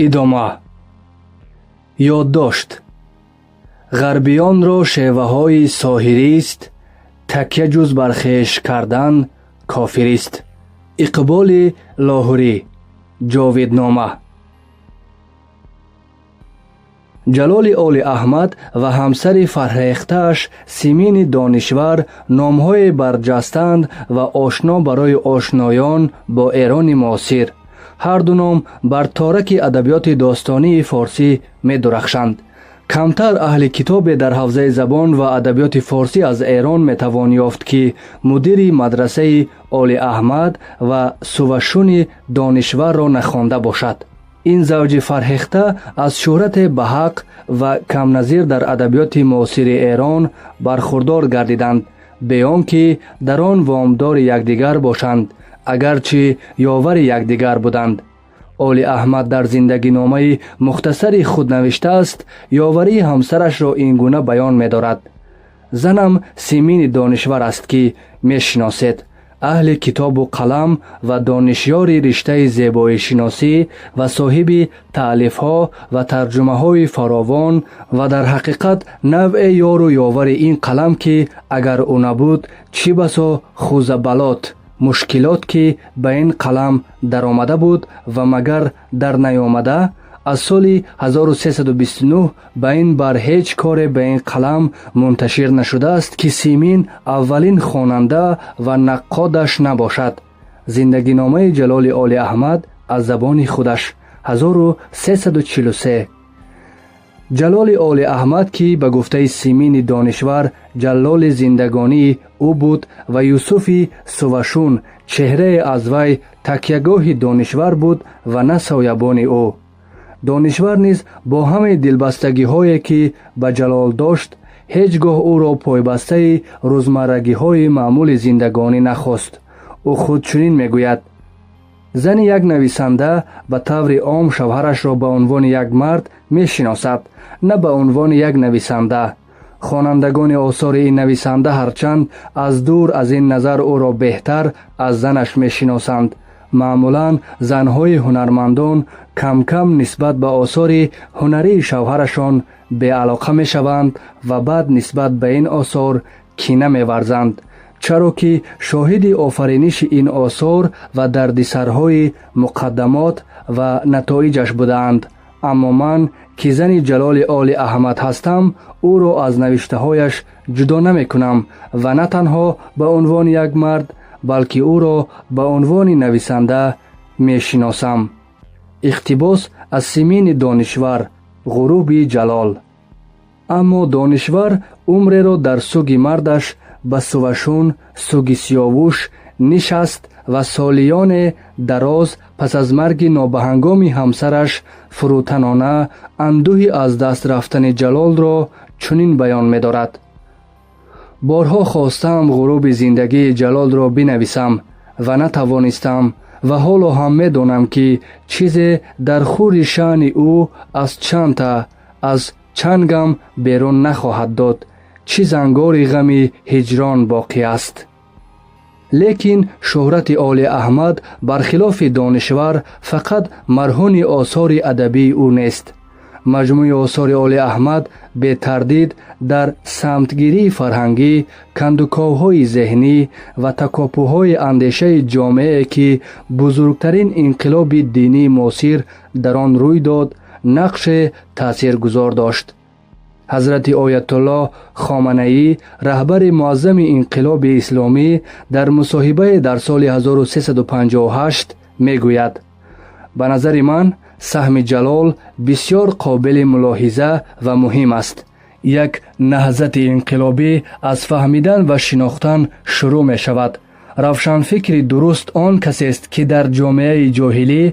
Идома. Ёддошт: ғарбиёнро шеваҳои соҳирист, такя ҷуз бар хеш кардан кофирист. Иқболи Лоҳурӣ. Ҷовиднома. Ҷалоли Оли Аҳмад ва ҳамсари фарҳехтааш Симини Донишвар номҳое барҷастанд ва ошно барои ошноён бо Эрони муосир. Ҳарду ном бар тораки адабиёти достонии форсӣ медурахшанд. Камтар аҳли китобе дар ҳавзаи забон ва адабиёти форсӣ аз Эрон метавон ёфт, ки мудири мадрасаи Оли Аҳмад ва Сувашуни Донишварро нахонда бошад. Ин завҷи фарҳехта аз шӯҳрате ба ҳақ ва камназир дар адабиёти муосири Эрон бархурдор гардиданд, бе он ки дар он вомдори якдигар бошанд, агарчи ёвари якдигар буданд. Оли Аҳмад дар зиндагиномаи мухтасари худ навиштааст, ёварии ҳамсарашро ин гуна баён медорад: «Занам Симини Донишвар аст, ки мешиносед, аҳли китобу қалам ва донишёри риштаи зебоишиносӣ ва соҳиби таълифҳо ва тарҷумаҳои фаровон ва дар ҳақиқат навъе ёру ёвари ин қалам, ки агар ӯ набуд, чӣ басо хузабалот, мушкилот, ки ба ин қалам даромада буд ва магар дар наёмада. Аз соли 1329 ба ин бар ҳеҷ коре ба ин қалам мунташир нашудааст, ки Симин аввалин хонанда ва наққодаш набошад». Зиндагиномаи Ҷалоли Оли Аҳмад аз забони худаш, 1343. Ҷалоли Оли Аҳмад, ки ба гуфтаи Симини Донишвар ҷаллоли зиндагонии ӯ буд ва Юсуфи Сувашун чеҳрае аз вай такягоҳи донишвар буд ва на соябони ӯ. Донишвар низ бо ҳамаи дилбастагиҳое, ки ба Ҷалол дошт, ҳеҷ гоҳ ӯро пойбастаи рӯзмаррагиҳои маъмули зиндагонӣ нахост. Ӯ худ чунин мегӯяд: «Зани як нависанда ба таври ом шавҳарашро ба унвони як мард мешиносад, на ба унвони як нависанда. Хонандагони осори ин нависанда ҳарчанд аз дур аз ин назар ӯро беҳтар аз занаш мешиносанд. Маъмулан занҳои ҳунармандон кам-кам нисбат ба осори ҳунарии шавҳарашон беалоқа мешаванд ва баъд нисбат ба ин осор кина меварзанд, чаро ки шоҳиди офариниши ин осор ва дардисарҳои муқаддамот ва натоиҷаш будаанд. Аммо ман, ки зани Ҷалоли Оли Аҳмад ҳастам, ӯро аз навиштаҳояш ҷудо намекунам ва на танҳо ба унвони як мард, балки ӯро ба унвони нависанда мешиносам». Иқтибос аз Симини Донишвар, «Ғуруби Ҷалол». Аммо Донишвар умреро дар суги мардаш ба Сувашун, суги Сиёвуш нишаст ва солиёне дароз пас аз марги нобаҳангоми ҳамсараш фурӯтанона андӯҳи аз даст рафтани Ҷалолро чунин баён медорад: «Борҳо хостаам ғуруби зиндагии Ҷалолро бинависам ва натавонистам ва ҳоло ҳам медонам, ки чизе дар хури шаъни ӯ аз чандта аз чангам берун нахоҳад дод, чӣ зангори ғами ҳиҷрон боқӣ аст». Лекин шӯҳрати Оли Аҳмад бархилофи Донишвар фақат марҳуни осори адабии ӯ нест. Маҷмӯи осори Оли Аҳмад бетардид дар самтгирии фарҳангӣ, кандуковҳои зеҳнӣ ва такопӯҳои андешаи ҷомеае, ки бузургтарин инқилоби динии муосир дар он рӯй дод, нақше таъсиргузор дошт. Ҳазрати Оятуллоҳ Хоманаӣ, раҳбари муаззами инқилоби исломӣ, дар мусоҳибае дар соли 1358 мегӯяд: «Ба назари ман, саҳми Ҷалол бисёр қобили мулоҳиза ва муҳим аст. Як наҳзати инқилобӣ аз фаҳмидан ва шинохтан шурӯъ мешавад. Равшанфикри дуруст он касест, ки дар ҷомеаи ҷоҳилӣ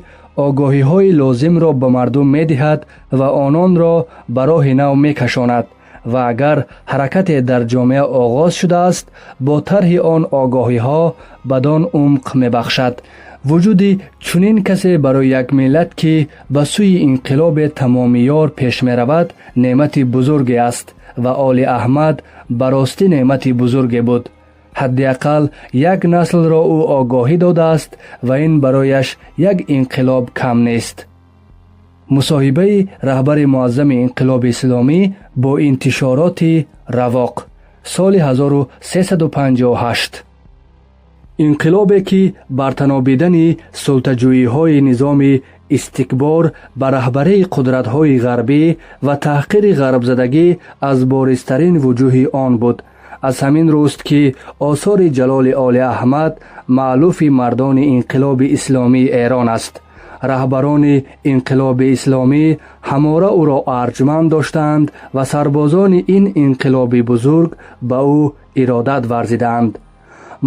огоҳиҳои лозимро ба мардум медиҳад ва ононро ба роҳи нав мекашонад ва агар ҳаракате дар ҷомеа оғоз шудааст, бо тарҳи он огоҳиҳо бадон умқ мебахшад. Вуҷуди чунин касе барои як миллат, ки ба сӯи инқилоби тамомиёр пеш меравад, неъмати бузурге аст ва Оли Аҳмад ба ростӣ неъмати бузурге буд. Ҳадди ақал як наслро ӯ огоҳӣ додааст ва ин барояш як инқилоб кам нест». Мусоҳибаи раҳбари муаззами инқилоби исломӣ бо интишороти Равоқ, соли 1358. Инқилобе, ки бартанобидани султаҷӯиҳои низоми истикбор ба раҳбарии қудратҳои ғарбӣ ва таҳқири ғарбзадагӣ аз боризтарин вуҷӯҳи он буд. Аз ҳамин рӯст, ки осори Ҷалоли Оли Аҳмад маълуфи мардони инқилоби исломии Эрон аст. Раҳбарони инқилоби исломӣ ҳамора ӯро арҷманд доштаанд ва сарбозони ин инқилоби бузург ба ӯ иродат варзидаанд.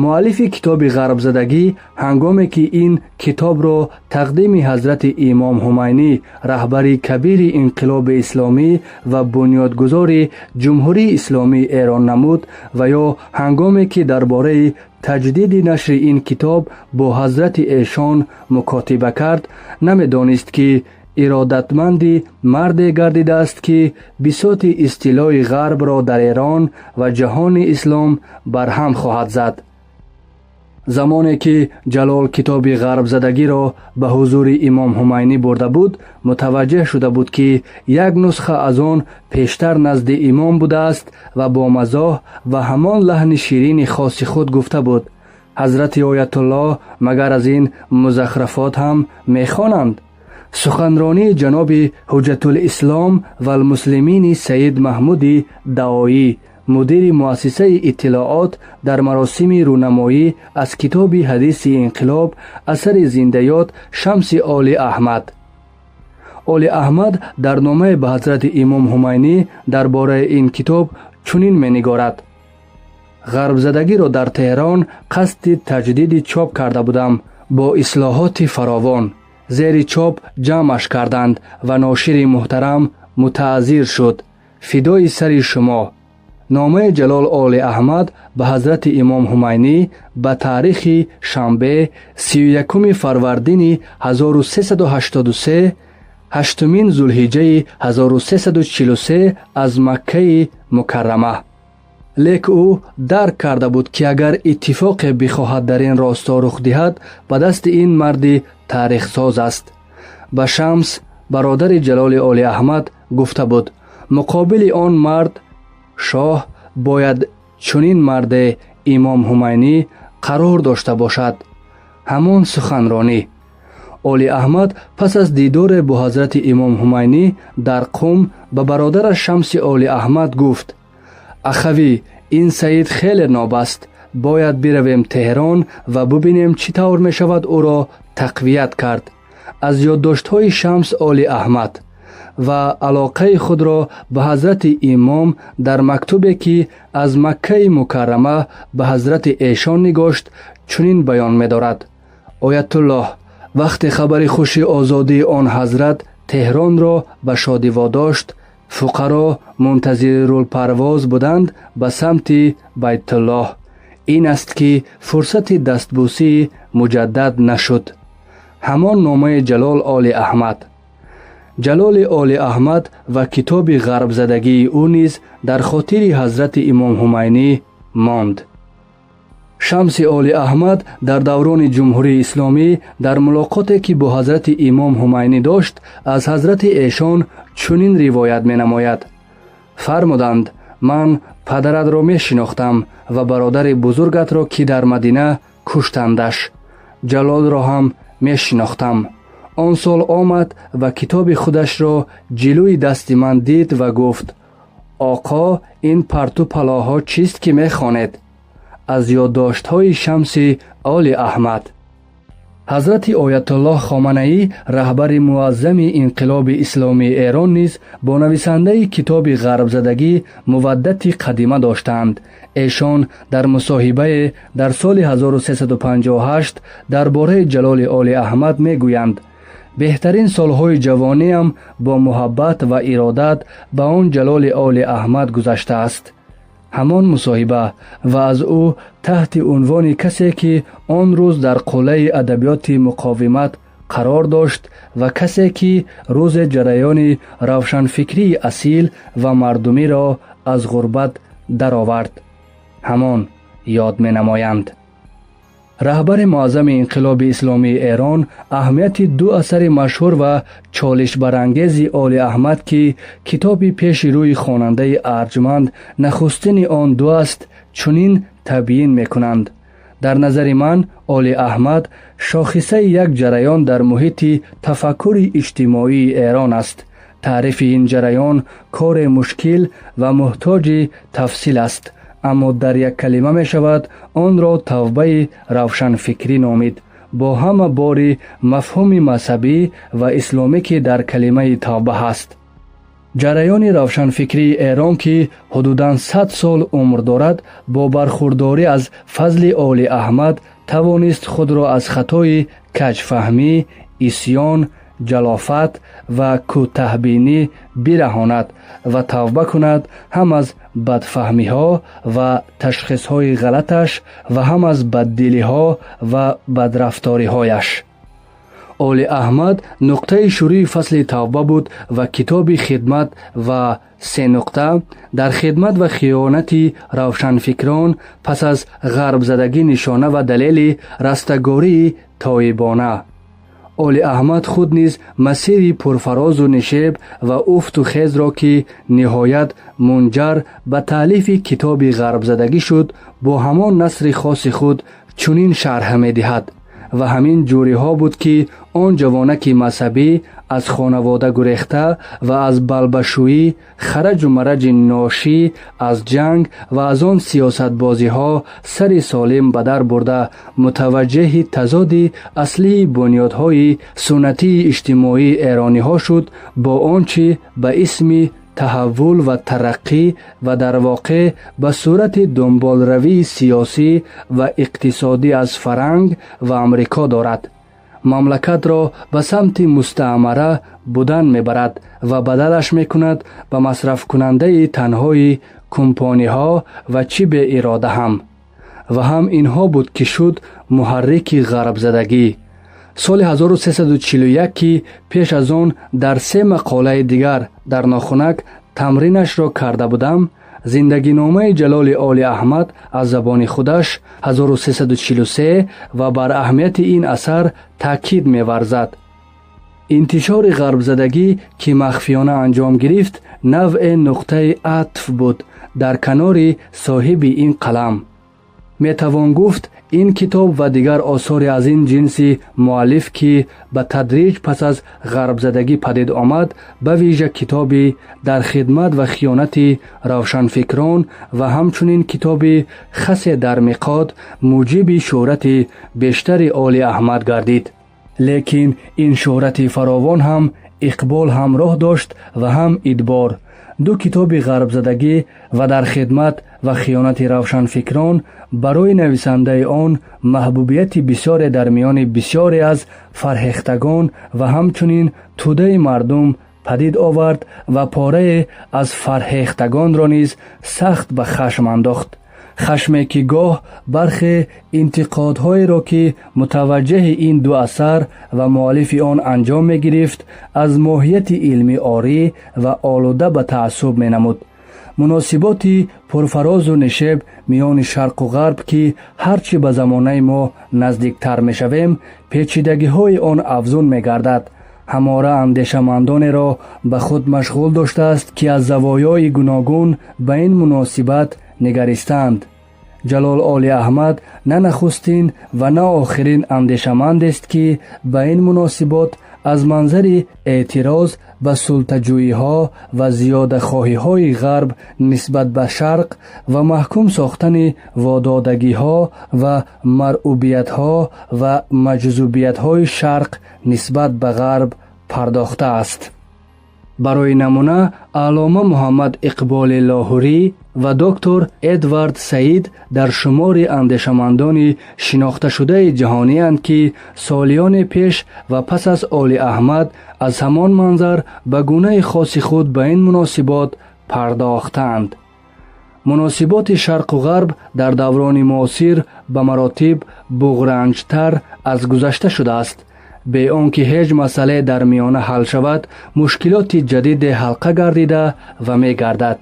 Муаллифи китоби Ғарбзадагӣ, ҳангоме ки ин китобро тақдими ҳазрати имом Ҳумайнӣ, раҳбари кабири инқилоби исломӣ ва бунёдгузори Ҷумҳурии Исломии Эрон намуд ва ё ҳангоме ки дар бораи таҷдиди нашри ин китоб бо ҳазрати эшон мукотиба кард, намедонист, ки иродатманди марде гардидааст, ки бисоти истилои ғарбро дар Эрон ва ҷаҳони ислом барҳам хоҳад зад. Замоне ки Ҷалол китоби Ғарбзадагиро ба ҳузури имом Ҳумайнӣ бурда буд, мутаваҷҷеҳ шуда буд, ки як нусха аз он пештар назди имом будааст ва бо мазоҳ ва ҳамон лаҳни ширини хоси худ гуфта буд: «Ҳазрати оятуллоҳ магар аз ин музахрафот ҳам мехонанд?» Суханронии ҷаноби ҳуҷҷатулислом валмуслимини Саид Маҳмуди Даоӣ, мудири муассисаи иттилоот, дар маросими рӯнамоӣ аз китоби Ҳадиси инқилоб асари зиндаёд Шамси Оли Аҳмад. Оли Аҳмад дар номае ба ҳазрати имом Ҳумайнӣ дар бораи ин китоб чунин менигорад: «Ғарбзадагиро дар Теҳрон қасди таҷдиди чоп карда будам бо ислоҳоти фаровон. Зери чоп ҷамъаш карданд ва ношири муҳтарам мутааззир шуд. Фидои сари шумо». Номаи Ҷалол Оли Аҳмад ба ҳазрати имом Ҳумайнӣ ба таърихи шанбе, 31-уми фарвардини 1383, 8-умин зулҳиҷҷаи 1343, аз Маккаи Мукаррама. Лек ӯ дарк карда буд, ки агар иттифоқе бихоҳад дар ин росто рух диҳад, ба дасти ин марди таърихсоз аст. Ба Шамс, бародари Ҷалоли Оли Аҳмад, гуфта буд: «Муқобили он мард шоҳ бояд чунин марде, имом Ҳумайнӣ, қарор дошта бошад». Ҳамон суханронӣ. Оли Аҳмад пас аз дидоре бо ҳазрати имом Ҳумайнӣ дар Қум ба бародараш Шамси Оли Аҳмад гуфт: «Ахавӣ, ин Саид хеле ноб аст. Бояд биравем Теҳрон ва бубинем, чӣ тавр мешавад ӯро тақвият кард». Аз ёддоштҳои Шамс Оли Аҳмад. Ва алоқаи худро ба ҳазрати имом дар мактубе, ки аз Маккаи Мукаррама ба ҳазрати эшон нигошт, чунин баён медорад: «Оятуллоҳ, вақте хабари хуши озодии он ҳазрат Теҳронро ба шодӣ водошт, фуқаро мунтазирулпарвоз буданд ба самти Байтуллоҳ. Ин аст, ки фурсати дастбусии муҷаддад нашуд». Ҳамон номаи Ҷалол Оли Аҳмад. Ҷалоли Оли Аҳмад ва китоби Ғарбзадагии ӯ низ дар хотири ҳазрати имом Ҳумайнӣ монд. Шамси Оли Аҳмад дар даврони Ҷумҳурии Исломӣ дар мулоқоте, ки бо ҳазрати имом Ҳумайнӣ дошт, аз ҳазрати эшон чунин ривоят менамояд: «Фармуданд: ман падаратро мешинохтам ва бародари бузургатро, ки дар Мадина куштандаш. Ҷалолро ҳам мешинохтам. Он сол омад ва китоби худашро ҷилӯи дасти ман дид ва гуфт: оқо, ин парту палоҳо чист, ки мехонед?» Аз ёддоштҳои Шамси Оли Аҳмад. Ҳазрати оятуллоҳ Хоманаӣ, раҳбари муаззами инқилоби исломии Эрон, низ бо нависандаи китоби Ғарбзадагӣ муваддати қадима доштанд. Эшон дар мусоҳибае дар соли 1358 дар бораи Ҷалоли Оли Аҳмад мегӯянд: «Беҳтарин солҳои ҷавониам бо муҳаббат ва иродат ба он Ҷалоли Оли Аҳмад гузаштааст». Ҳамон мусоҳиба. Ва аз ӯ таҳти унвони касе, ки он рӯз дар қуллаи адабиёти муқовимат қарор дошт ва касе, ки рӯзе ҷараёни равшанфикрии асил ва мардумиро аз ғурбат даровард, ҳамон ёд менамоянд. Раҳбари муаззами Инқилоби Исломии Эрон аҳамияти ду асари машҳур ва чолишбарангези Оли Аҳмад, ки китоби пеши рӯи хонандаи арҷманд нахустини он ду аст, чунин табйин мекунанд: «Дар назари ман, Оли Аҳмад шохисаи як ҷараён дар муҳити тафаккури иҷтимоии Эрон аст. Таърифи ин ҷараён коре мушкил ва муҳтоҷи тафсил аст, аммо дар як калима мешавад онро тавбаи равшанфикрӣ номид, бо ҳама бори мафҳуми мазҳабӣ ва исломӣ, ки дар калимаи тавба ҳаст. Ҷараёни равшанфикрии Эрон, ки ҳудудан 100 сол умр дорад, бо бархурдорӣ аз фазли Оли Аҳмад тавонист худро аз хатои каҷфаҳмӣ, исьён, ҷалофат ва кӯтаҳбинӣ бираҳонад ва тавба кунад ҳам аз бадфаҳмиҳо ва ташхисҳои ғалаташ ва ҳам аз баддилиҳо ва бадрафториҳояш. Оли Аҳмад нуқтаи шурӯи фасли тавба буд ва китоби «Хидмат ва се нуқта дар хидмат ва хиёнати равшанфикрон пас аз ғарбзадагӣ нишона ва далели растагории тоибона». Оли Аҳмад худ низ масири пурфарозу нишеб ва уфту хезро, ки ниҳоят мунҷар ба таълифи китоби «Ғарбзадагӣ» шуд, бо ҳамон насри хоси худ чунин шарҳ медиҳад: «Ва ҳамин ҷӯриҳо буд, ки он ҷавонаки мазҳабӣ, аз хонавода гурехта ва аз балбашӯӣ, хараҷу мараҷи ношӣ аз ҷанг ва аз он сиёсатбозиҳо сари солим ба дар бурда, мутаваҷҷеҳи тазоди аслии бунёдҳои суннатии иҷтимоии эрониҳо шуд бо он чӣ ба исми таҳаввул ва тараққӣ ва дар воқеъ ба сурати дунболравии сиёсӣ ва иқтисодӣ аз Фаранг ва Амрико дорад, мамлакатро ба самти мустаъмара будан мебарад ва бадалаш мекунад ба масрафкунандаи танҳои кумпониҳо ва чӣ беирода ҳам. Ва ҳам инҳо буд, ки шуд муҳаррики ғарбзадагӣ соли 1341, ки пеш аз он дар се мақолаи дигар дар Нохунак тамринашро карда будам. Зиндагиномаи Ҷалоли Оли Аҳмад аз забони худаш, 1343, ва бар аҳамияти ин асар таъкид меварзад. Интишори ғарбзадагӣ, ки махфиёна анҷом гирифт, навъе нуқтаи атф буд дар канори соҳиби ин қалам. Метавон гуфт, ин китоб ва дигар осори аз ин ҷинси муаллиф, ки ба тадриҷ пас аз ғарбзадагӣ падид омад, ба вижа китоби «Дар хидмат ва хиёнати равшанфикрон» ва ҳамчунин китоби «Хасе дар миқот», муҷиби шӯҳрати бештари Оли Аҳмад гардид. Лекин ин шӯҳрати фаровон ҳам иқбол ҳамроҳ дошт ва ҳам идбор. Ду китоби «Ғарбзадагӣ» ва «Дар хидмат ва хиёнати равшанфикрон» барои нависандаи он маҳбубияти бисёре дар миёни бисёре аз фарҳехтагон ва ҳамчунин тӯдаи мардум падид овард ва порае аз фарҳехтагонро низ сахт ба хашм андохт, хашме ки гоҳ бархе интиқодҳоеро, ки мутаваҷҷеҳи ин ду асар ва муаллифи он анҷом мегирифт, аз моҳияти илмӣ орӣ ва олуда ба таассуб менамуд. Муносиботи пурфарозу нишеб миёни Шарқу Ғарб, ки ҳар чӣ ба замонаи мо наздиктар мешавем, печидагиҳои он афзун мегардад, ҳамора андешамандонеро ба худ машғул доштааст, ки аз завоёи гуногун ба ин муносибат нигаристаанд. Ҷалол Оли Аҳмад на нахустин ва на охирин андешамандест, ки ба ин муносибот аз манзари эътироз ба султаҷӯиҳо ва зиёдахоҳиҳои Ғарб нисбат ба Шарқ ва маҳкум сохтани вододагиҳо ва маръубиятҳо ва маҷзубиятҳои Шарқ нисбат ба Ғарб пардохтааст. Барои намуна, Аллома Муҳаммад Иқболи Лоҳурӣ ва доктор Эдвард Саид дар шумори андешамандони шинохташудаи ҷаҳонианд, ки солиёне пеш ва пас аз Оли Аҳмад аз ҳамон манзар ба гунаи хоси худ ба ин муносибот пардохтаанд. Муносиботи Шарқу Ғарб дар даврони муосир ба маротиб буғранҷтар аз гузашта шудааст. Бе он ки ҳеҷ масъалае дар миёна ҳал шавад, мушкилоти ҷадиде ҳалқа гардида ва мегардад.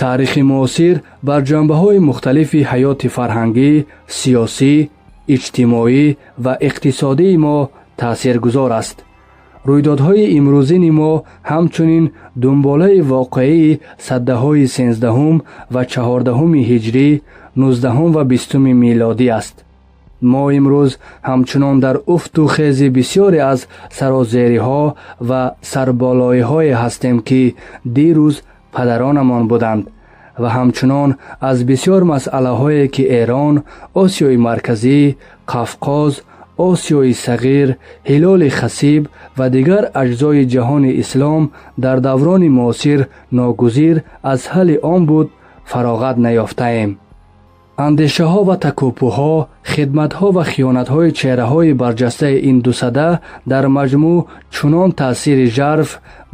Таърихи муосир бар ҷанбаҳои мухталифи ҳаёти фарҳангӣ, сиёсӣ иҷтимоӣ ва иқтисодии мо таъсиргузор аст. Рӯйдодҳои имрӯзини мо ҳамчунин дунболаи воқеии саддаҳои сенздаҳум ва чаҳордаҳуми ҳиҷрӣ, нуздаҳум ва бистуми милодӣ аст. Мо имрӯз ҳамчунон дар уфту хези бисёре аз сарозериҳо ва сарболоиҳое ҳастем, ки дирӯз падаронамон буданд ва ҳамчунон аз бисёр масъалаҳое, ки Эрон, Осиёи Марказӣ, Қафқоз, Осиёи Сағир, Ҳилоли Хасиб ва дигар аҷзои ҷаҳони ислом дар даврони муосир ногузир аз ҳалли он буд, фароғат наёфтаем. Андешаҳо ва такопӯҳо, хидматҳо ва хиёнатҳои чеҳраҳои барҷастаи ин дусада дар маҷмӯъ чунон таъсири жарф,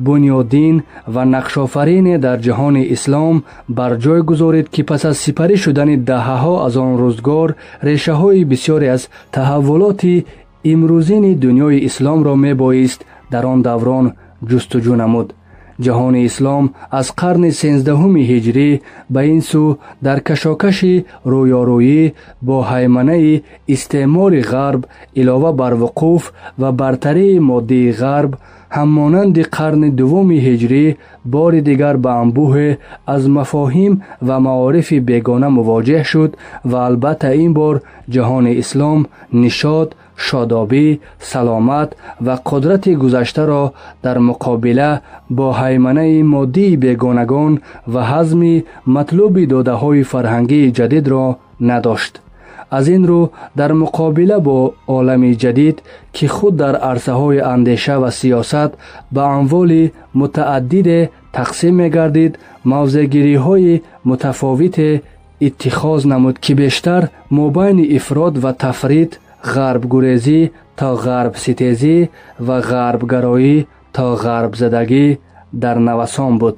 бунёдин ва нақшофарине дар ҷаҳони ислом бар ҷой гузорид, ки пас аз сипарӣ шудани даҳаҳо аз он рӯзгор решаҳои бисёре аз таҳаввулоти имрӯзини дунёи исломро мебоист дар он даврон ҷустуҷӯ намуд. Ҷаҳони ислом аз қарни сенздаҳуми ҳиҷрӣ ба ин сӯ дар кашокаши рӯёрӯӣ бо ҳайманаи истеъмори ғарб, илова бар вуқуф ва бартарии моддии ғарб, ҳаммонанди қарни дуввуми ҳиҷрӣ бори дигар ба анбӯҳе аз мафоҳим ва маорифи бегона мувоҷеҳ шуд ва албатта ин бор ҷаҳони ислом нишот, шодобӣ, саломат ва қудрати гузаштаро дар муқобила бо ҳайманаи моддии бегонагон ва ҳазми матлуби додаҳои фарҳангии ҷадидро надошт. Аз ин рӯ дар муқобила бо олами ҷадид, ки худ дар арсаҳои андеша ва сиёсат ба амволи мутааддиде тақсим мегардид, мавзеъгириҳои мутафовите иттихоз намуд, ки бештар мобайни ифрот ва тафрит, ғарбгурезӣ то ғарбситезӣ ва ғарбгароӣ то ғарбзадагӣ дар навасон буд.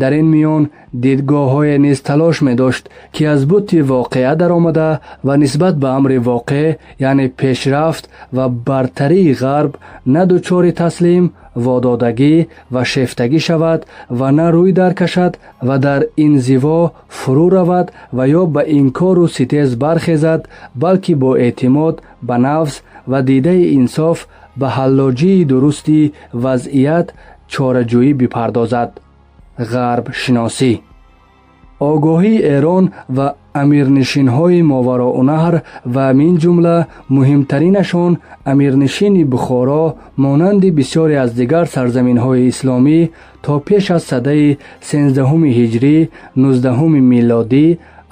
Дар ин миён дидгоҳҳое низ талош медошт, ки аз бути воқеа даромада ва нисбат ба амри воқеъ, яъне пешрафт ва бартарии ғарб, на дучори таслим, вододагӣ ва шефтагӣ шавад ва на рӯй даркашад ва дар инзиво фурӯ равад ва ё ба инкору ситез бархезад, балки бо эътимод ба нафс ва дидаи инсоф ба ҳаллоҷии дурусти вазъият чораҷӯӣ бипардозад. Ғарбшиносӣ. Огоҳии Эрон ва амирнишинҳои Мовароунаҳр ва мин ҷумла муҳимтаринашон амирнишини Бухоро, монанди бисёре аз дигар сарзаминҳои исломӣ то пеш аз садаи сенздаҳуми ҳиҷрӣ, нуздаҳуми милодӣ,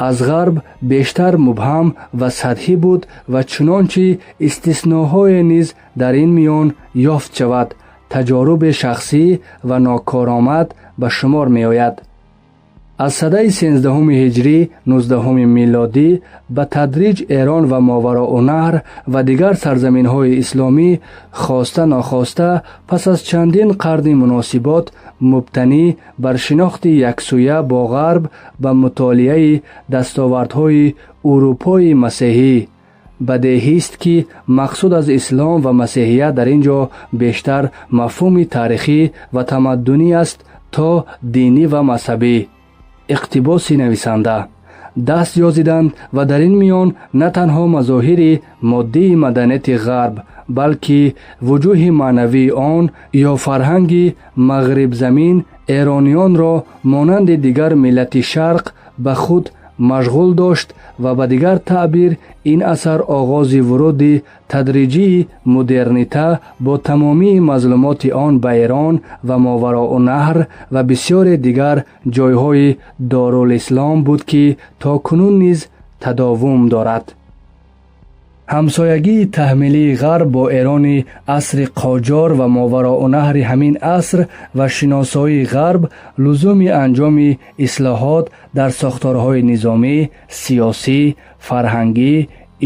аз ғарб бештар мубҳам ва сатҳӣ буд ва чунончи истисноҳое низ дар ин миён ёфт шавад, таҷоруби шахсӣ ва нокоромад ба шумор меояд. Аз садаи сенздаҳуми ҳиҷрӣ, нуздаҳуми милодӣ ба тадриҷ Эрон ва Мовароунаҳр ва дигар сарзаминҳои исломӣ хоста нохоста пас аз чандин қарни муносибот мубтанӣ бар шинохти яксӯя бо ғарб ба мутолиаи дастовардҳои урупои масеҳӣ. Бадеҳист, ки мақсуд аз ислом ва масеҳият дар ин ҷо бештар мафҳуми таърихӣ ва тамаддунӣ аст то динӣ ва мазҳабӣ. Иқтибоси нависанда. Даст ёзиданд ва дар ин миён на танҳо мазоҳири моддии маданияти ғарб, балки вуҷӯҳи маънавии он ё фарҳанги мағрибзамин эрониёнро монанди дигар миллати шарқ ба худ машғул дошт ва ба дигар таъбир ин асар оғози вуруди тадриҷии модернита бо тамомии мазлумоти он ба Эрон ва Мовароунаҳр ва бисёре дигар ҷойҳои Дорулислом буд, ки то кунун низ тадовум дорад. Ҳамсоягии таҳмилии ғарб бо Эрони асри Қоҷор ва Мовароунаҳри ҳамин аср ва шиносоии ғарб лузуми анҷоми ислоҳот дар сохторҳои низомӣ, сиёсӣ, фарҳангӣ,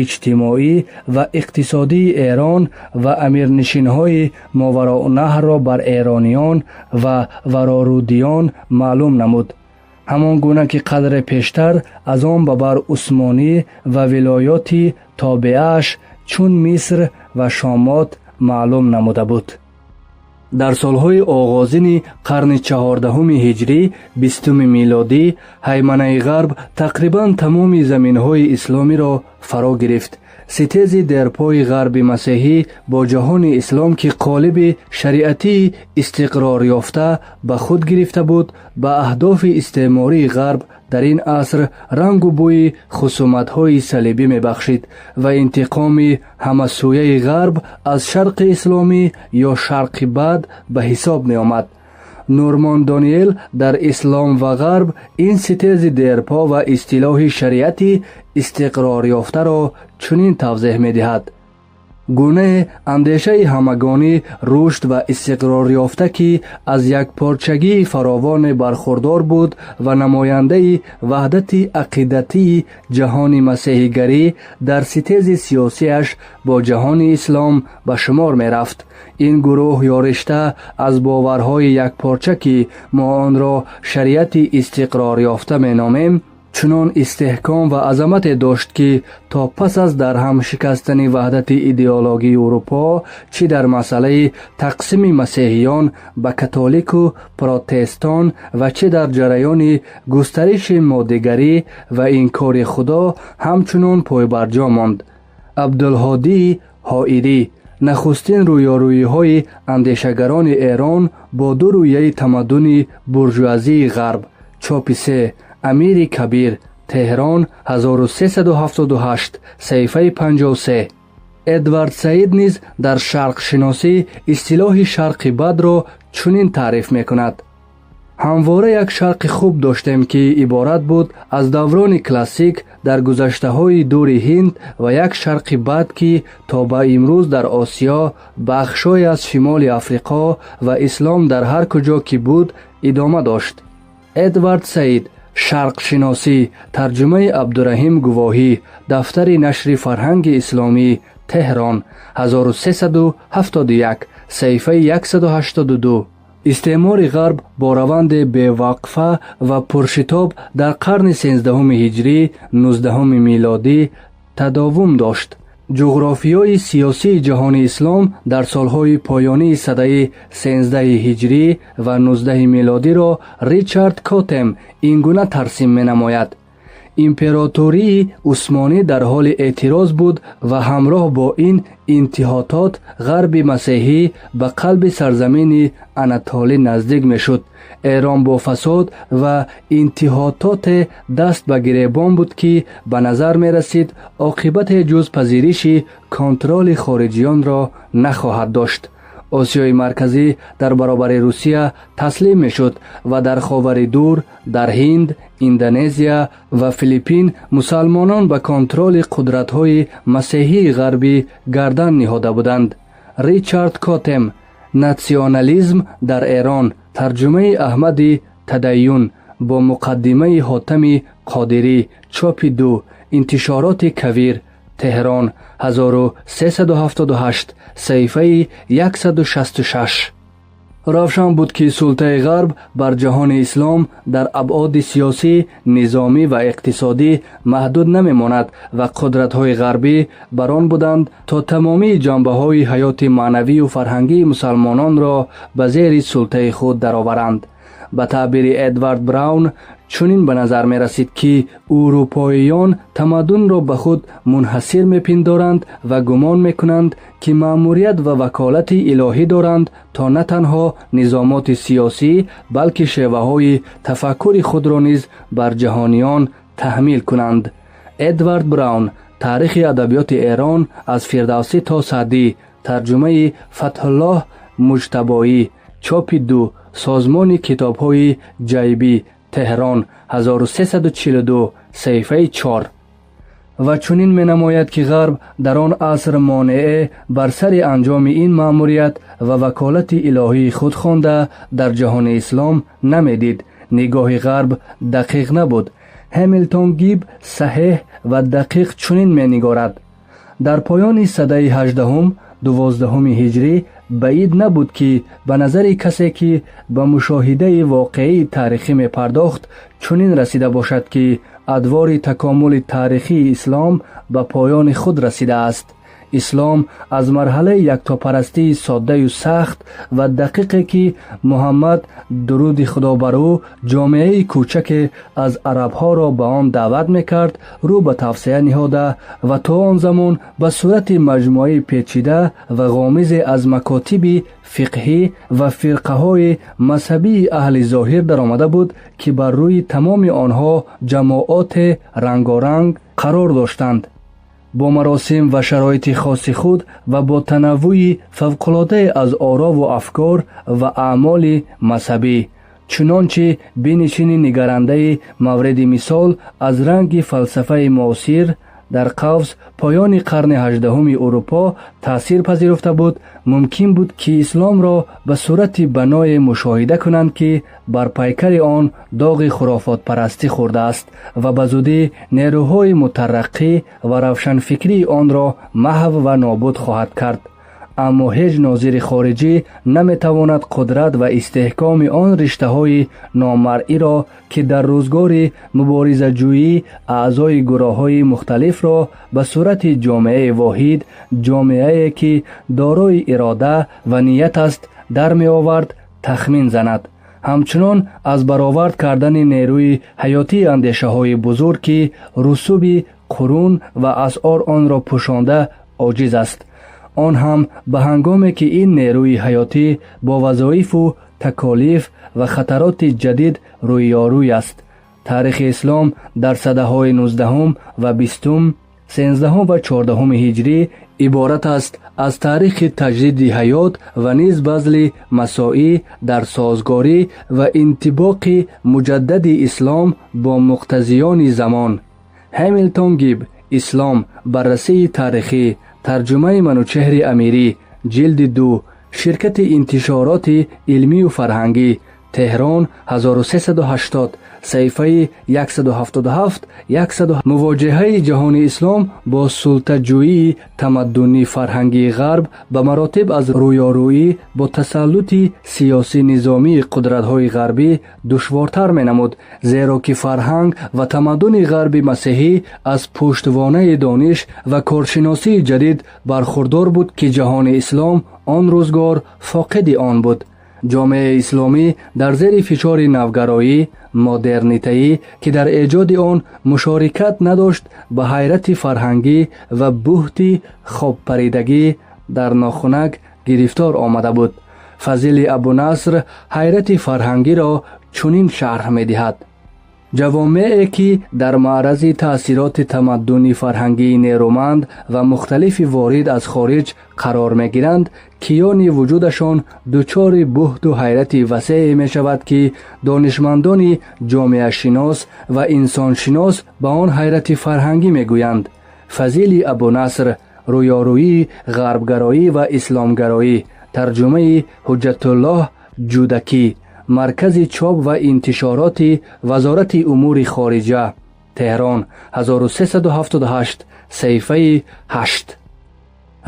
иҷтимоӣ ва иқтисодии Эрон ва амирнишинҳои Мовароунаҳрро бар эрониён ва варорудиён маълум намуд, ҳамон гуна ки қадре пештар аз он ба бар Усмонӣ ва вилоёти тобеааш чун Миср ва Шомот маълум намуда буд. Дар солҳои оғозини қарни чаҳордаҳуми ҳиҷрӣ, бистуми милодӣ, ҳайманаи ғарб тақрибан тамоми заминҳои исломиро фаро гирифт. Ситези дерпои ғарби масеҳӣ бо ҷаҳони ислом, ки қолиби шариатии истиқрорёфта ба худ гирифта буд, ба аҳдофи истеъмории ғарб дар ин аср рангу бӯи хусуматҳои салибӣ мебахшид ва интиқоми ҳамасӯяи ғарб аз шарқи исломӣ ё шарқи бад ба ҳисоб меомад. Норман Дониел дар «Ислом ва ғарб» ин ситези дерпо ва истилоҳи шариати истиқрорёфтаро чунин тавзеҳ медиҳад: гунае андешаи ҳамагонӣ, рушд ва истиқрорёфта, ки аз якпорчагии фаровоне бархурдор буд ва намояндаи ваҳдати ақидатии ҷаҳони масеҳигарӣ дар ситези сиёсиаш бо ҷаҳони ислом ба шумор мерафт. Ин гурӯҳ ё ришта аз боварҳои якпорча, ки мо онро шариати истиқрорёфта меномем, чунон истеҳком ва азамате дошт, ки то пас аз дарҳам шикастани ваҳдати идеологии Урупо, чӣ дар масъалаи тақсими масеҳиён ба католику протестон ва чӣ дар ҷараёни густариши моддигарӣ ва инкори Худо, ҳамчунон пойбарҷо монд. Абдулҳодии Ҳоирӣ, «Нахустин рӯёрӯиҳои андешагарони Эрон бо ду рӯяи тамаддуни буржуазии ғарб», чопи се, Амири Кабир, Теҳрон, 1378, саҳифаи 53. Эдвард Саид низ дар «Шарқшиносӣ» истилоҳи шарқи бадро чунин таъриф мекунад: ҳамвора як шарқи хуб доштем, ки иборат буд аз даврони классик дар гузаштаҳои дури Ҳинд, ва як шарқи бад, ки то ба имрӯз дар Осиё, бахшҳое аз шимоли Африқо ва ислом дар ҳар куҷо ки буд идома дошт. Эдвард Саид, «Шарқшиносӣ», тарҷумаи Абдураҳим Гувоҳӣ, дафтари нашри Фарҳанги Исломӣ, Теҳрон, 1371, саҳифаи 182. Истеъмори ғарб бо раванде бевақфа ва пуршитоб дар қарни 13-уми ҳиҷрӣ, 19-уми милодӣ тадовум дошт. Ҷуғрофиёи сиёсии ҷаҳони ислом дар солҳои поёнии садаи 13 ҳиҷрӣ ва 19 милодиро Ричард Котем ин гуна тарсим менамояд: Императории Усмонӣ дар ҳоли эътироз буд ва ҳамроҳ бо ин интиҳотот ғарби масеҳӣ ба қалби сарзамини Анатолӣ наздик мешуд. Эрон бо фасод ва интиҳототе даст ба гиребон буд, ки ба назар мерасид оқибате ҷуз пазириши контроли хориҷиёнро нахоҳад дошт. Осиёи Марказӣ дар баробари Русия таслим мешуд ва дар Ховари Дур, дар Ҳинд, Индонезия ва Филиппин мусалмонон ба контроли қудратҳои масеҳии ғарбӣ гардан ниҳода буданд. Ричард Котем, «Натсионализм дар Эрон», тарҷумаи Аҳмади Тадайюн бо муқаддимаи Ҳотами Қодирӣ, чопи ду, интишороти Кавир, Теҳрон, 1378, саҳифаи 166. Равшан буд, ки султаи ғарб бар ҷаҳони ислом дар абъоди сиёсӣ, низомӣ ва иқтисодӣ маҳдуд намемонад ва қудратҳои ғарбӣ бар он буданд, то тамомии ҷанбаҳои ҳаёти маънавию фарҳангии мусалмононро ба зери султаи худ дароваранд. Ба таъбири Эдвард Браун, чунин ба назар мерасид, ки урупоиён тамаддунро ба худ мунҳасир мепиндоранд ва гумон мекунанд, ки маъмурият ва ваколати илоҳӣ доранд, то на танҳо низомоти сиёсӣ, балки шеваҳои тафаккури худро низ бар ҷаҳониён таҳмил кунанд. Эдвард Браун, «Таърихи адабиёти Эрон аз Фирдавсӣ то Саъдӣ», тарҷумаи Фатҳуллоҳ Муҷтабоӣ, чопи ду, созмони китобҳои Ҷайбӣ, Теҳрон, 1342, саҳифаи 4. Ва чунин менамояд, ки ғарб дар он аср монеъе бар сари анҷоми ин маъмурият ва ваколати илоҳии худ хонда дар ҷаҳони ислом намедид. Нигоҳи ғарб дақиқ набуд. Ҳемилтон Гиб саҳеҳ ва дақиқ чунин менигорад: дар поёни садаи 18-ум, 12-уми ҳиҷрӣ баъид набуд, ки ба назари касе, ки ба мушоҳидаи воқеии таърихӣ мепардохт, чунин расида бошад, ки адвори такомули таърихии ислом ба поёни худ расидааст. Ислом аз марҳалаи яктопарастии соддаю сахт ва дақиқе, ки Муҳаммад, дуруди Худо бар ӯ, ҷомеаи кӯчаке аз арабҳоро ба он даъват мекард, рӯ ба тавсеа ниҳода ва то он замон ба сурати маҷмӯаи печида ва ғомизе аз макотиби фиқҳӣ ва фирқаҳои мазҳабии аҳли зоҳир даромада буд, ки бар рӯи тамоми онҳо ҷамоате рангоранг қарор доштанд, бо маросим ва шароити хоси худ ва бо танаввӯи фавқулоддае аз орову афкор ва аъмоли мазҳабӣ, чунончи бинишини нигарандаи мавриди мисол аз ранги фалсафаи муосир дар қавс поёни қарни 18-уми Урупо таъсир пазируфта буд, мумкин буд, ки исломро ба сурати баное мушоҳида кунанд, ки бар пайкари он доғи хурофотпарастӣ хӯрдааст ва ба зудӣ нерӯҳои мутараққӣ ва равшанфикрии онро маҳв ва нобуд хоҳад кард. Аммо ҳеҷ нозири хориҷӣ наметавонад қудрат ва истеҳкоми он риштаҳои номаръиро, ки дар рӯзгори муборизаҷӯӣ аъзои гурӯҳҳои мухталифро ба сурати ҷомеаи воҳид, ҷомеае ки дорои ирода ва ният аст, дар меовард, тахмин занад. Ҳамчунон аз баровард кардани нерӯи ҳаётии андешаҳои бузург, ки русуби қурун ва асъор онро пӯшонда, оҷиз аст, он ҳам ба ҳангоме ки ин нерӯи ҳаётӣ бо вазоифу таколиф ва хатароти ҷадид рӯёрӯй аст. Таърихи ислом дар садаҳои 19-ум ва 20-ум, 13-ум ва 14-уми ҳиҷрӣ иборат аст аз таърихи таҷдиди ҳаёт ва низ базли масоӣ дар созгорӣ ва интибоқи муҷаддади ислом бо муқтазиёни замон. Ҳамилтон Гиб, «Ислом: баррасии таърихӣ», тарҷумаи Манучеҳри Амирӣ, ҷилди 2, ширкати интишороти илмию фарҳангӣ, Теҳрон, 1380, саҳифаи 177 100. Мувоҷиҳаи ҷаҳони ислом бо султаҷӯии тамаддунӣ фарҳангии Ғарб ба маротиб аз рӯёрӯӣ бо тасаллути сиёсӣ-низомии қудратҳои ғарбӣ душвортар менамуд, зеро ки фарҳанг ва тамаддуни ғарби масеҳӣ аз пуштвонаи дониш ва коршиносии ҷадид бархурдор буд, ки ҷаҳони ислом он рӯзгор фоқиди он буд. Ҷомеаи исломӣ дар зери фишори навгароӣ, модернитаӣ, ки дар эҷоди он мушорикат надошт, ба ҳайрати фарҳангӣ ва буҳти хобпаридагӣ дар нохунак гирифтор омада буд. Фазили Абунаср ҳайрати фарҳангиро чунин шарҳ медиҳад: ҷавомеъе, ки дар маърази таъсироти тамаддуни фарҳангии нерӯманд ва мухталифи ворид аз хориҷ қарор мегиранд, киёни вуҷудашон дучори буҳту ҳайрати васеъе мешавад, ки донишмандони ҷомеашинос ва инсоншинос ба он ҳайрати фарҳангӣ мегӯянд. Фазили Абунаср, «Рӯёрӯии ғарбгароӣ ва исломгароӣ», тарҷумаи Ҳуҷҷатуллоҳ Ҷудакӣ, маркази чоп ва интишороти Вазорати умури хориҷа, Теҳрон, 1378, саҳифаи 8.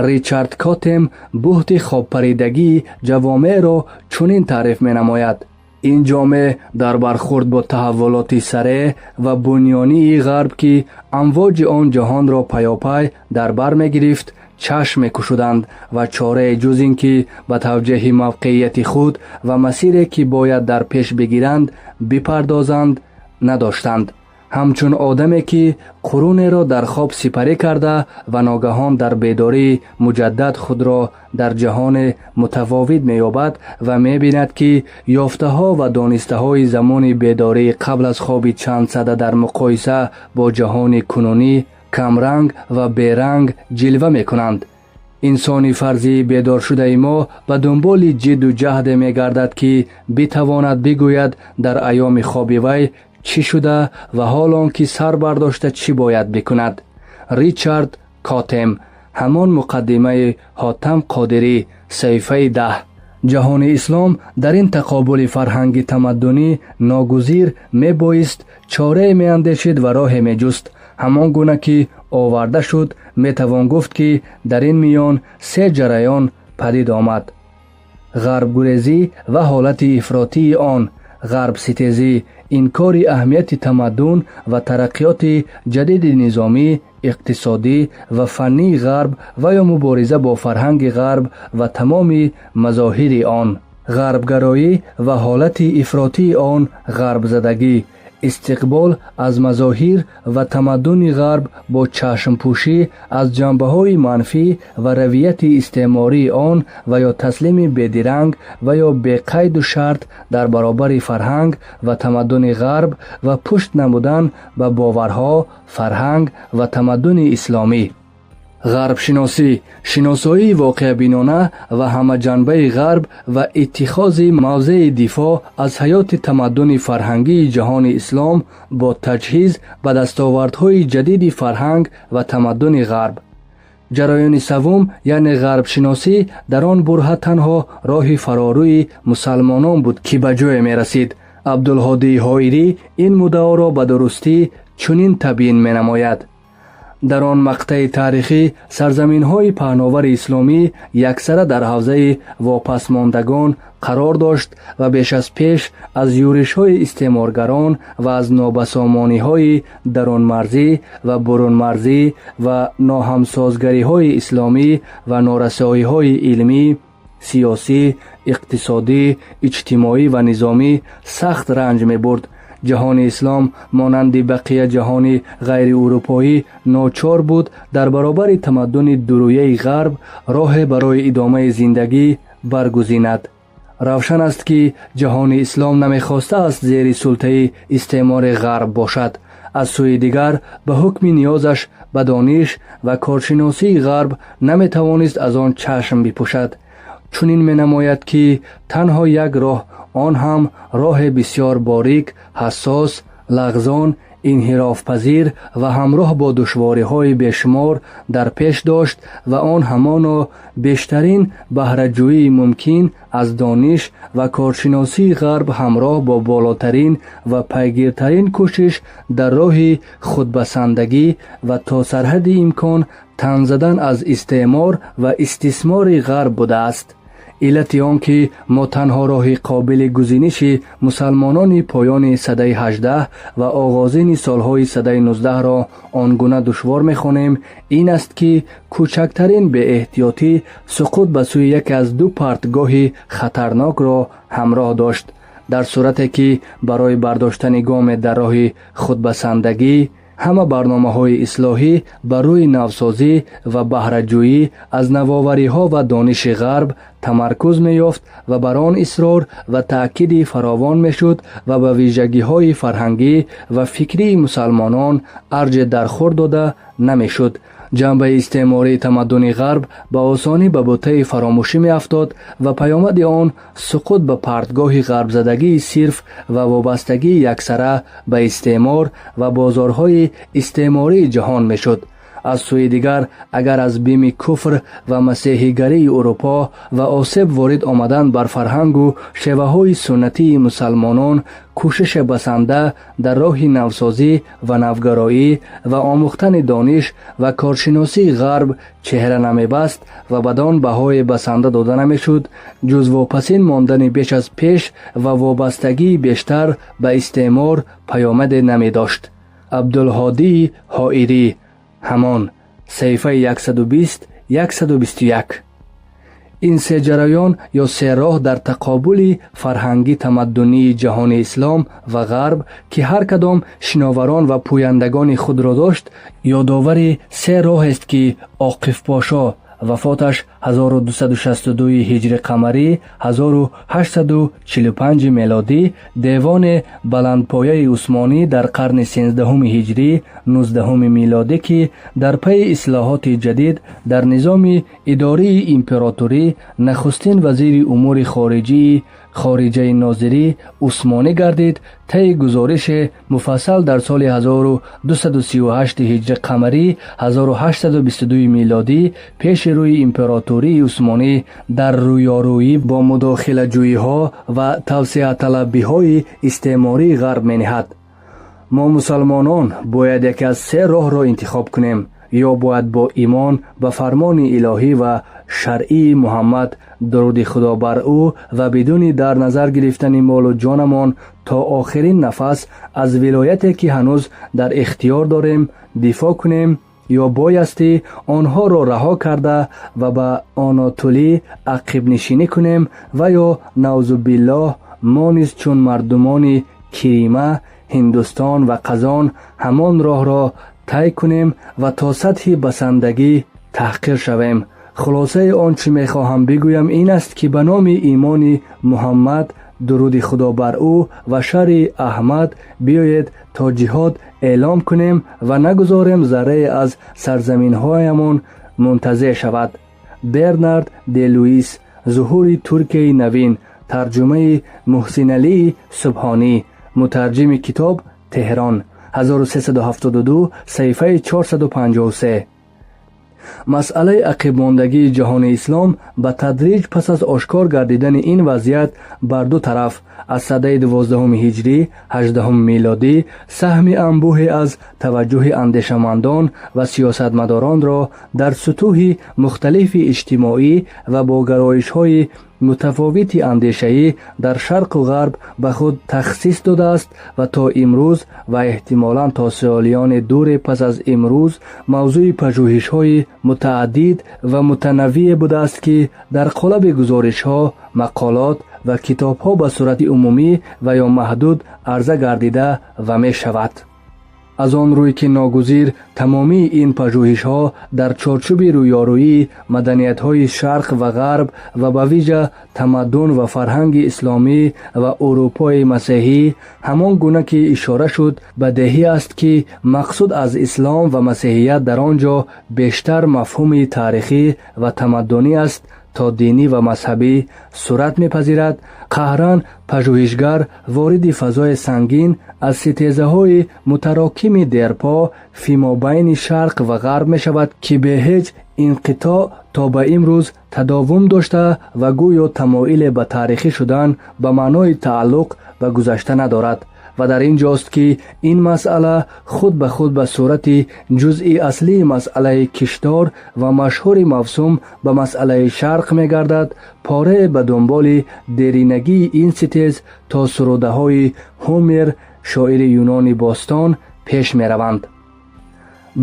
Ричард Котем буҳти хобпаридагии ҷавомеъро чунин таъриф менамояд: ин ҷомеъ дар бархурд бо таҳаввулоти сареъ ва бунёнии Ғарб, ки амвоҷи он ҷаҳонро паёпай дар бар мегирифт, чашм мекушуданд ва чорае ҷуз ин ки ба тавҷеҳи мавқеияти худ ва масире, ки бояд дар пеш бигиранд, бипардозанд, надоштанд. Ҳамчун одаме, ки қурунеро дар хоб сипарӣ карда ва ногаҳон дар бедории муҷаддад худро дар ҷаҳоне мутафовит меёбад ва мебинад, ки ёфтаҳо ва донистаҳои замони бедории қабл аз хоби чанд сада дар муқоиса бо ҷаҳони кунунӣ камранг ва беранг ҷилва мекунанд. Инсони фарзии бедоршудаи мо ба дунболи ҷидду ҷаҳде мегардад, ки битавонад бигӯяд дар айёми хоби вай чӣ шуда ва ҳол он ки сар бардошта чӣ бояд бикунад. Ричард Котем, ҳамон муқаддимаи Ҳотам Қодирӣ, саҳифаи 10. Ҷаҳони ислом дар ин тақобули фарҳанги тамаддунӣ ногузир мебоист чорае меандешид ва роҳе меҷуст. Ҳамон гуна ки оварда шуд, метавон гуфт, ки дар ин миён се ҷараён падид омад: ғарбгурезӣ ва ҳолати ифротии он, Ғарбситезӣ, инкори аҳамияти тамаддун ва тараққиёти ҷадиди низомӣ, иқтисодӣ ва фаннии Ғарб ва ё мубориза бо фарҳанги Ғарб ва тамоми мазоҳири он. Ғарбгароӣ ва ҳолати ифротии он ғарбзадагӣ, истиқбол аз мазоҳир ва тамаддуни Ғарб бо чашмпӯшӣ аз ҷанбаҳои манфӣ ва равияти истеъмории он ва ё таслими бедиранг ва ё беқайду шарт дар баробари фарҳанг ва тамаддуни Ғарб ва пушт намудан ба боварҳо, фарҳанг ва тамаддуни исломӣ. Ғарбшиносӣ, шиносоии воқеабинона ва ҳамаҷанбаи Ғарб ва иттихози мавзеи дифоъ аз ҳаёти тамаддуни фарҳангии ҷаҳони ислом бо таҷҳиз ба дастовардҳои ҷадиди фарҳанг ва тамаддуни Ғарб. Ҷараёни саввум, яъне ғарбшиносӣ, дар он бурҳа танҳо роҳи фарорӯи мусалмонон буд, ки ба ҷое мерасид. Абдулҳодии Ҳоирӣ ин муддаоро ба дурустӣ чунин табйин менамояд: дар он мақтаи таърихӣ сарзаминҳои паҳновари исломӣ яксара дар ҳавзаи вопасмондагон қарор дошт ва беш аз пеш аз юришҳои истеъморгарон ва аз нобасомониҳои дарунмарзӣ ва бурунмарзӣ ва ноҳамсозгариҳои исломӣ ва норасоиҳои илмӣ, сиёсӣ, иқтисодӣ, иҷтимоӣ ва низомӣ сахт ранҷ мебурд. Ҷаҳони ислом монанди бақия ҷаҳони ғайриурупоӣ ночор буд дар баробари тамаддуни дурӯяи Ғарб роҳе барои идомаи зиндагӣ баргузинад. Равшан аст, ки ҷаҳони ислом намехостааст зери султаи истеъмори Ғарб бошад. Аз сӯи дигар, ба ҳукми ниёзаш ба дониш ва коршиносии Ғарб наметавонист аз он чашм бипӯшад. Чунин менамояд, ки танҳо як роҳ, он ҳам роҳе бисёр борик, ҳассос, лағзон, инҳирофпазир ва ҳамроҳ бо душвориҳои бешумор дар пеш дошт ва он ҳамоно бештарин баҳраҷӯии мумкин аз дониш ва коршиносии Ғарб ҳамроҳ бо болотарин ва пайгиртарин кӯшиш дар роҳи худбасандагӣ ва то сарҳади имкон тан задан аз истеъмор ва истисмори Ғарб будааст. Иллати он ки мо танҳо роҳи қобили гузиниши мусалмонони поёни садаи 18 ва оғозини солҳои садаи 19-ро он гуна душвор мехонем, ин аст, ки кӯчактарин беэҳтиётӣ суқут ба сӯи яке аз ду партгоҳи хатарнокро ҳамроҳ дошт. Дар сурате ки барои бардоштани гоме дар роҳи худбасандагӣ ҳама барномаҳои ислоҳӣ ба рӯи навсозӣ ва баҳраҷӯӣ аз навовариҳо ва дониши Ғарб тамаркуз меёфт ва бар он исрор ва таъкиди фаровон мешуд ва ба вижагиҳои фарҳангӣ ва фикрии мусалмонон арҷе дархӯр дода намешуд, ҷанбаи истеъмории тамаддуни Ғарб ба осонӣ ба бутаи фаромӯшӣ меафтод ва паёмади он суқут ба партгоҳи ғарбзадагии сирф ва вобастагии яксара ба истеъмор ва бозорҳои истеъмории ҷаҳон мешуд. Аз сӯи дигар, агар аз бими куфр ва масеҳигарии Урупо ва осеб ворид омадан бар фарҳангу шеваҳои суннатии мусалмонон кӯшише басанда дар роҳи навсозӣ ва навгароӣ ва омӯхтани дониш ва коршиносии Ғарб чеҳра намебаст ва бадон баҳое басанда дода намешуд, ҷуз вопасин мондани беш аз пеш ва вобастагии бештар ба истеъмор паёмаде намедошт. Абдулҳодии Ҳоирӣ, ҳамон саҳифаи 120, 121. Ин се ҷараён ё се роҳ дар тақобули фарҳангӣ тамаддунии ҷаҳони ислом ва Ғарб, ки ҳар кадом шиноварон ва пӯяндагони худро дошт, ёдовари се роҳест, ки Оқифпошо, вафоташ 1262 ҳиҷри қамарӣ, 1845 мелодӣ, девони баландпояи усмонӣ дар қарни 13 ҳиҷрӣ, 19 милодӣ, ки дар пайи ислоҳоти ҷадид дар низоми идории императорӣ нахустин вазири умури хориҷии хориҷаи нозирӣ усмонӣ гардид, таи гузорише муфассал дар соли 1238 ҳиҷри қамарӣ, 1822 милодӣ пеши рӯи императории усмонӣ дар рӯёрӯӣ бо мудохилаҷӯиҳо ва тавсеаталабиҳои истеъмории Ғарб мениҳад: мо мусалмонон бояд яке аз се роҳро интихоб кунем. Ё бояд бо имон ба фармони илоҳӣ ва шаръии Муҳаммад, дуруди Худо бар ӯ, ва бидуни дар назар гирифтани молу ҷонамон то охирин нафас аз вилояте, ки ҳанӯз дар ихтиёр дорем, дифоъ кунем, ё боястӣ онҳоро раҳо карда ва ба Анатолӣ ақибнишинӣ кунем ва ё, наъузубиллоҳ, мо низ чун мардумони Кирима, Ҳиндустон ва Қазон ҳамон роҳро тай кунем ва то сатҳи басандагӣ таҳқир шавем. Хулосаи он чӣ мехоҳам бигӯям ин аст, ки ба номи имони Муҳаммад, дуруди Худо бар ӯ, ва шаръи Аҳмад биёед то ҷиҳод эълом кунем ва нагузорем заррае аз сарзаминҳоямон мунтазеъ шавад. Бернард де Луис, «Зуҳури Туркияи навин», тарҷумаи Муҳсиналии Субҳонӣ, мутарҷими китоб, Теҳрон, 1372, саҳифаи 453. Масъалаи ақибмондагии ҷаҳони ислом ба тадриҷ пас аз ошкор гардидани ин вазъият бар ду тараф аз садаи 12-уми ҳиҷрӣ, 18-уми милодӣ, саҳми анбӯҳе аз таваҷҷӯҳи андешамандон ва сиёсатмадоронро дар сутӯҳи мухталифи иҷтимоӣ ва бо гароишҳои мутафовити андешаӣ дар шарқу ғарб ба худ тахсис додааст ва то имрӯз ва эҳтимолан то солиёни дуре пас аз имрӯз мавзӯи пажӯҳишҳои мутааддид ва мутанаввие будааст, ки дар қолаби гузоришҳо, мақолот ва китобҳо ба сурати умумӣ ва ё маҳдуд арза гардида ва мешавад. Аз он рӯй, ки ногузир тамомии ин пажӯҳишҳо дар чорчӯби рӯёрӯии маданиятҳои шарқ ва ғарб ва ба вижа тамаддун ва фарҳанги исломӣ ва Урупои масеҳӣ, ҳамон гуна ки ишора шуд, бадеҳӣ аст, ки мақсуд аз ислом ва масеҳият дар он ҷо бештар мафҳуми таърихӣ ва тамаддунӣ аст то динӣ ва мазҳабӣ, сурат мепазирад. Қаҳран пажӯҳишгар вориди фазои сангин аз ситезаҳои мутарокими дерпо фимобайни шарқ ва ғарб мешавад, ки бе ҳеҷ инқитоъ то ба имрӯз тадовум дошта ва гӯё тамоиле ба таърихӣ шудан ба маънои тааллуқ ба гузашта надорад. Ва дар ин ҷост, ки ин масъала худ ба худ ба сурати ҷузъи аслии масъалаи киштор ва машҳури мавсум ба масъалаи шарқ мегардад. Порае ба дунболи деринагии ин ситез то сурудаҳои Ҳумер, шоири юнони бостон, пеш мераванд.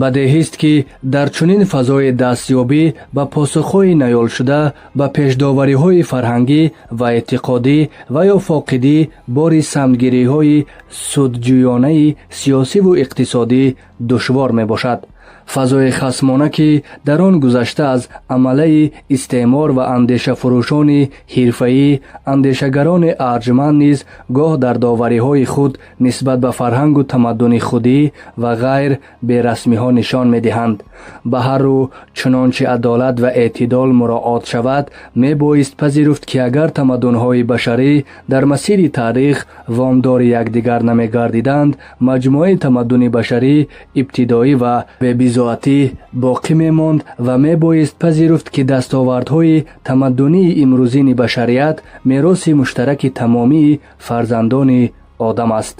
Бадеҳист, ки дар чунин фазои дастёбӣ ба посухҳои наёлшуда ба пешдовариҳои фарҳангӣ ва эътиқодӣ ва ё фоқидӣ бори самтгириҳои судҷӯёнаи сиёсиву иқтисодӣ душвор мебошад. Фазои хасмона, ки дар он гузашта аз амалаи истеъмор ва андешафурӯшони ҳирфаӣ, андешагарони арҷманд низ гоҳ дар довариҳои худ нисбат ба фарҳангу тамаддуни худӣ ва ғайр берасмиҳо нишон медиҳанд. Ба ҳар рӯ, чунончи адолат ва эътидол муроот шавад, мебоист пазируфт, ки агар тамаддунҳои башарӣ дар масири таърих вомдори якдигар намегардиданд, маҷмӯаи тамаддуни башарӣ ибтидоӣ ва бебизоатӣ боқӣ мемонд ва мебоист пазируфт, ки дастовардҳои тамаддунии имрӯзини башарият мероси муштараки тамомии фарзандони одам аст.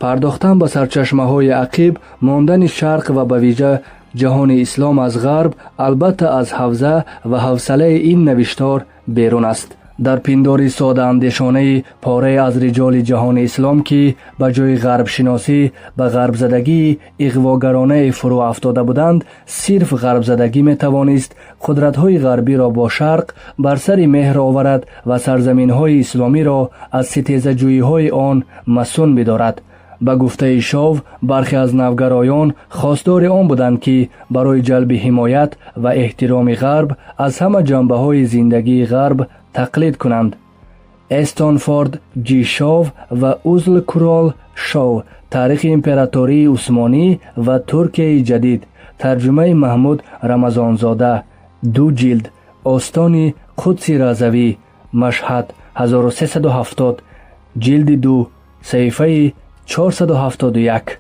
Пардохтан ба сарчашмаҳои ақиб мондани шарқ ва ба вижа ҷаҳони ислом аз ғарб албатта аз ҳавза ва ҳавсалаи ин навиштор берун аст. Дар пиндори содаандешонаи порае аз риҷоли ҷаҳони ислом, ки ба ҷои ғарбшиносӣ ба ғарбзадагии иғвогаронае фурӯ афтода буданд, сирф ғарбзадагӣ метавонист қудратҳои ғарбиро бо шарқ бар сари меҳр оварад ва сарзаминҳои исломиро аз ситезаҷӯиҳои он масун бидорад. Ба гуфтаи Шов, бархе аз навгароён хостдори он буданд, ки барои ҷалби ҳимоят ва эҳтироми ғарб аз ҳама ҷанбаҳои зиндагии ғарб тақлид кунанд. Эстонфорд Ҷи Шов ва Узл Курол Шов, «Таърихи императории Усмонӣ ва Туркияи ҷадид», тарҷумаи Маҳмуд Рамазонзода, ду ҷилд, Остони Қудси Разавӣ, Машҳад, 1370, ҷилди 2, саҳифаи 471.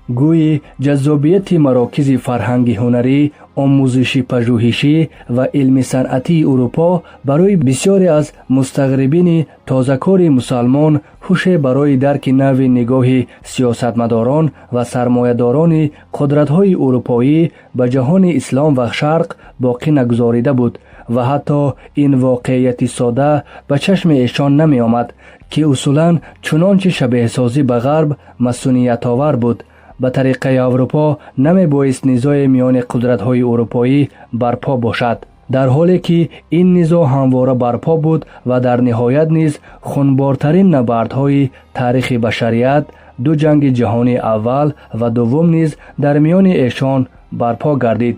Гӯйи ҷаззобияти марокизи фарҳанги ҳунарӣ, омӯзиши пажӯҳишӣ ва илми санъатии Урупо барои бисёре аз мустағрибини тозакори мусалмон ҳуше барои дарки нави нигоҳи сиёсатмадорон ва сармоядорони қудратҳои урупоӣ ба ҷаҳони ислом ва шарқ боқӣ нагузорида буд ва ҳатто ин воқеияти сода ба чашми эшон намеомад, ки усулан чунончи шабеҳсозӣ ба ғарб масуниятовар буд, ба тариқаи Аврупо намебоист низое миёни қудратҳои урупоӣ барпо бошад, дар ҳоле ки ин низо ҳамвора барпо буд ва дар ниҳоят низ хунбортарин набардҳои таърихи башарият, ду ҷанги ҷаҳонии аввал ва дуввум низ дар миёни эшон барпо гардид.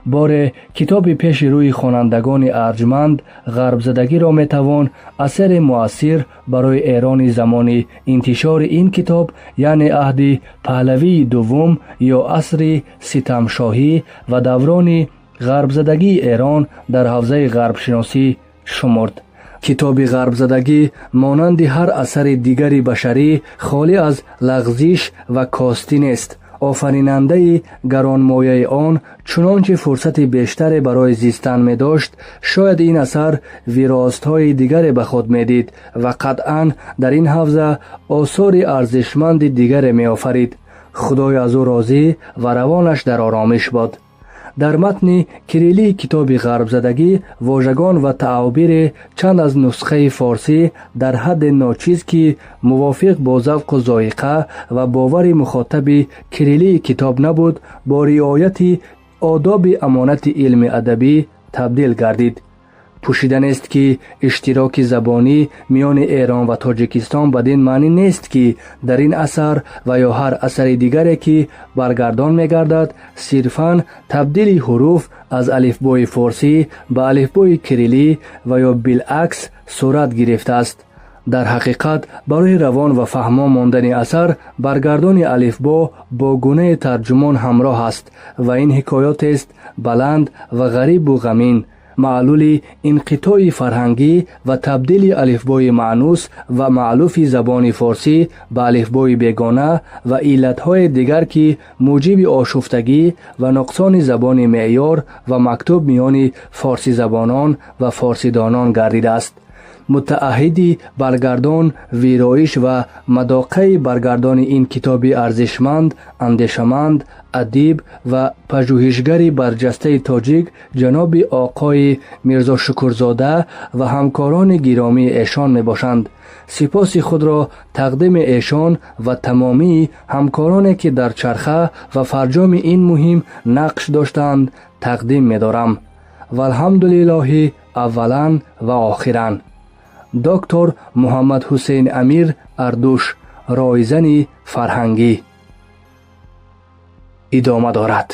Боре, китоби пеши рӯи хонандагони арҷманд «Ғарбзадагиро» метавон асари муассир барои Эрони замони интишори ин китоб, яъне аҳди Паҳлавии дуввум ё асри ситамшоҳӣ ва даврони ғарбзадагии Эрон дар ҳавзаи ғарбшиносӣ шумурд. Китоби «Ғарбзадагӣ» монанди ҳар асари дигари башарӣ холӣ аз лағзиш ва костӣ нест. Офаринандаи гаронмояи он чунончи фурсати бештаре барои зистан медошт, шояд ин асар виростҳои дигаре ба худ медид ва қатъан дар ин ҳавза осори арзишманди дигаре меофарид. Худой аз ӯ розӣ ва равонаш дар оромиш бод. Дар матни кириллии китоби «Ғарбзадагӣ» вожагон ва таъобире чанд аз нусхаи форсӣ дар ҳадде ночиз, ки мувофиқ бо завқу зоиқа ва бовари мухотаби кириллии китоб набуд, бо риояти одоби амонати илми адабӣ табдил гардид. Пӯшида нест, ки иштироки забонӣ миёни Эрон ва Тоҷикистон бадин маънӣ нест, ки дар ин асар ва ё ҳар асари дигаре, ки баргардон мегардад, сирфан табдили ҳуруф аз алифбои форсӣ ба алифбои кириллӣ ва ё билакс сурат гирифтааст. Дар ҳақиқат, барои равон ва фаҳмо мондани асар баргардони алифбо бо гунаи тарҷумон ҳамроҳ аст ва ин ҳикоятест баланд ва ғарибу ғамин, маълули инқитои фарҳангӣ ва табдили алифбои маънус ва маълуфи забони форсӣ ба алифбои бегона ва иллатҳои дигар, ки муҷиби ошуфтагӣ ва нуқсони забони меъёр ва мактуб миёни форсизабонон ва форсидонон гардидааст. Мутааҳҳиди баргардон, вироиш ва мадоқаи баргардони ин китоби арзишманд, андешаманд, адиб ва пажӯҳишгари барҷастаи тоҷик ҷаноби оқои Мирзошукурзода ва ҳамкорони гиромии эшон мебошанд. Сипоси худро тақдими эшон ва тамомии ҳамкороне, ки дар чарха ва фарҷоми ин муҳим нақш доштаанд, тақдим медорам. Валҳамдулиллоҳи аввалан ва охиран. Доктор Муҳаммадҳусейн Амир Ардуш, ройзани фарҳангӣ. Идома дорад.